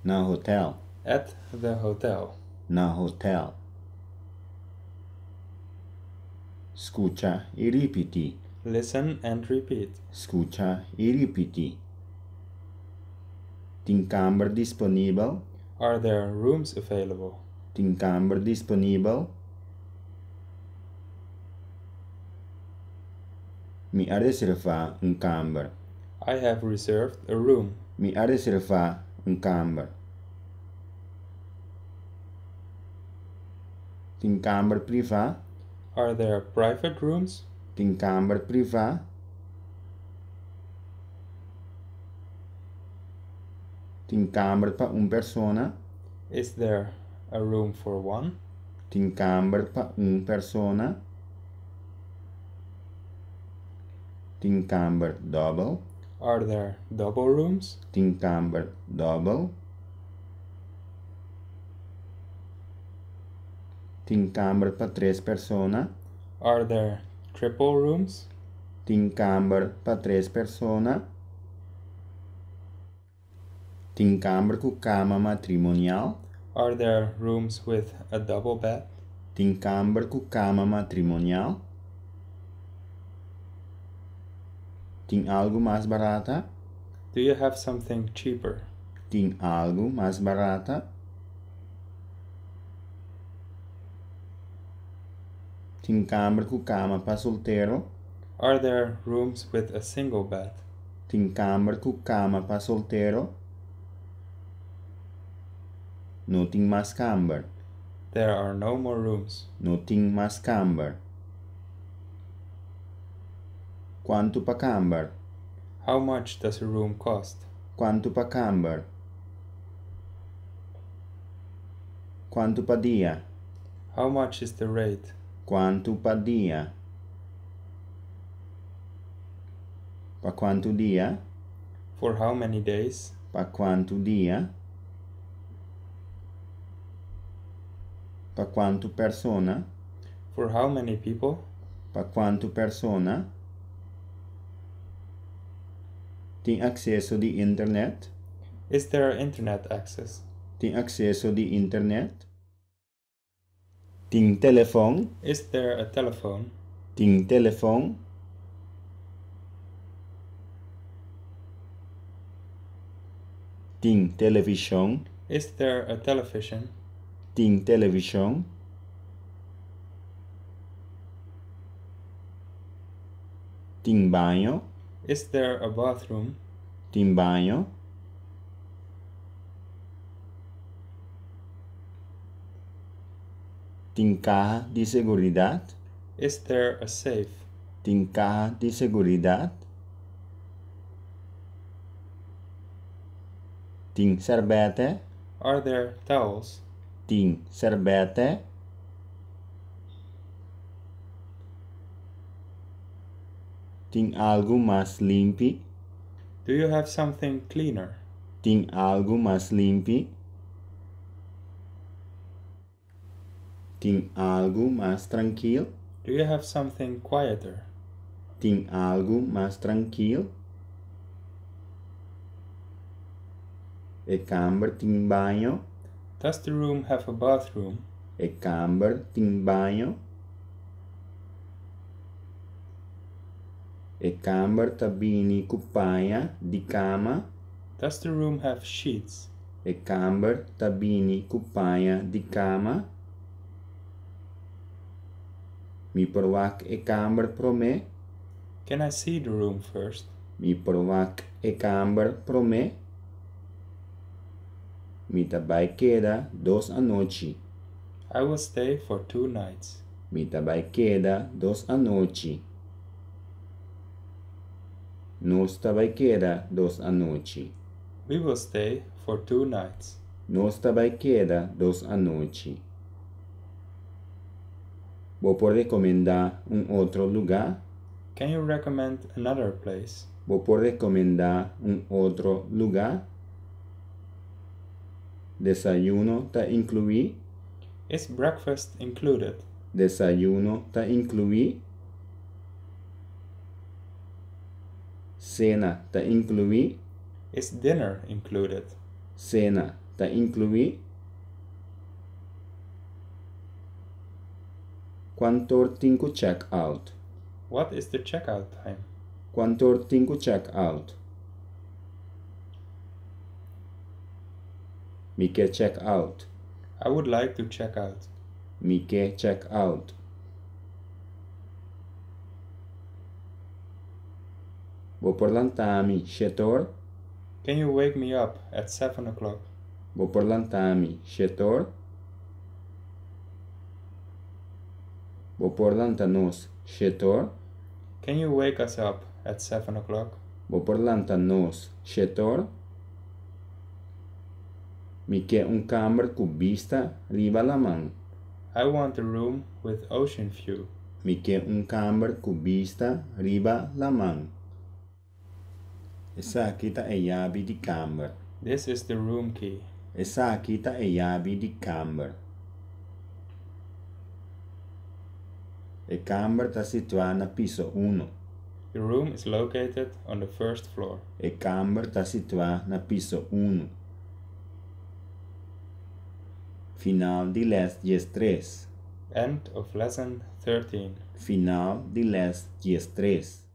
Na hotel. At the hotel. Na hotel. Skucha i ripití. Listen and repeat. Skucha i ripití. Tin kamber disponibel? Are there rooms available? Tin kamber disponibel? Mi a reservá un kamber. I have reserved a room. Mi a reservá un kamber. Tin kamber privá? Are there private rooms? Tin kamber privá? Tin kamber pa un persona? Is there a room for one? Tin kamber pa un persona? Tin kamber dòbel? Are there double rooms? Tin kamber dòbel? Tin kamber pa tres persona? Are there triple rooms? Tin kamber pa tres persona? Tin kamber ku kama matrimonial? Are there rooms with a double bed? Tin kamber ku kama matrimonial? Tin algu mas barata? Do you have something cheaper? Tin algu mas barata? Tin kamber ku kama pa soltero? Are there rooms with a single bed? Tin kamber ku kama pa soltero? No tin mas kamber. There are no more rooms. No tin mas kamber. Kuantu pa kamber? How much does a room cost? Kuantu pa kamber? Kuantu pa dia? How much is the rate? Kuantu pa dia? Pa kuantu dia? For how many days? Pa kuantu dia? Pa kuantu persona? For how many people? Pa kuantu persona? Tin akseso di internet? Is there internet access? Tin akseso di internet? Tin telefòn? Is there a telephone? Tin telefòn? Tin televishon? Is there a television? Tin televishon? Tin baño? Is there a bathroom? Tin baño? Tin kaha di seguridat? Is there a safe? Tin kaha di seguridat? Tin sèrbètè? Are there towels? Tin sèrbètè? Tin algu mas limpi? Do you have something cleaner? Tin algu mas limpi? Tin algu mas trankil? Do you have something quieter? Tin algu mas trankil? E kamber tin baño? Does the room have a bathroom? E kamber tin baño? E kamber ta bini ku paña di kama? Does the room have sheets? E kamber ta bini ku paña di kama? Mi por wak e kamber promé? Can I see the room first? Mi por wak e kamber promé? Mi ta bai keda dos anochi. I will stay for two nights. Mi ta bai keda dos anochi. Nos ta bai keda dos anochi. We will stay for two nights. Nos ta bai keda dos anochi. Bo por rekomendá un otro lugá? Can you recommend another place? Bo por rekomendá un otro lugá? Desayuno ta inkluí? Is breakfast included? Desayuno ta inkluí? Sena ta inkluí? Is dinner included? Sena ta inkluí? Kuant'or tin ku check out? What is the checkout time? Kuant'or tin ku check out? Mi ke check out. I would like to check out. Mi ke check out. Bo por lanta mi shet'or? Can you wake me up at 7 o'clock? Bo por lanta mi shet'or? Bo por lanta nos shet'or? Can you wake us up at 7 o'clock? Bo por lanta nos shet'or? Mi ke un kamber ku bista riba laman. I want a room with ocean view. Mi ke un kamber ku bista riba laman. Esaki ta e yabi di kamber. This is the room key. Esaki ta e yabi di kamber. E kamber ta situá na piso unu. The room is located on the first floor. E kamber ta situá na piso unu. Final di lès 13. End of lesson 13. Final di lès 13.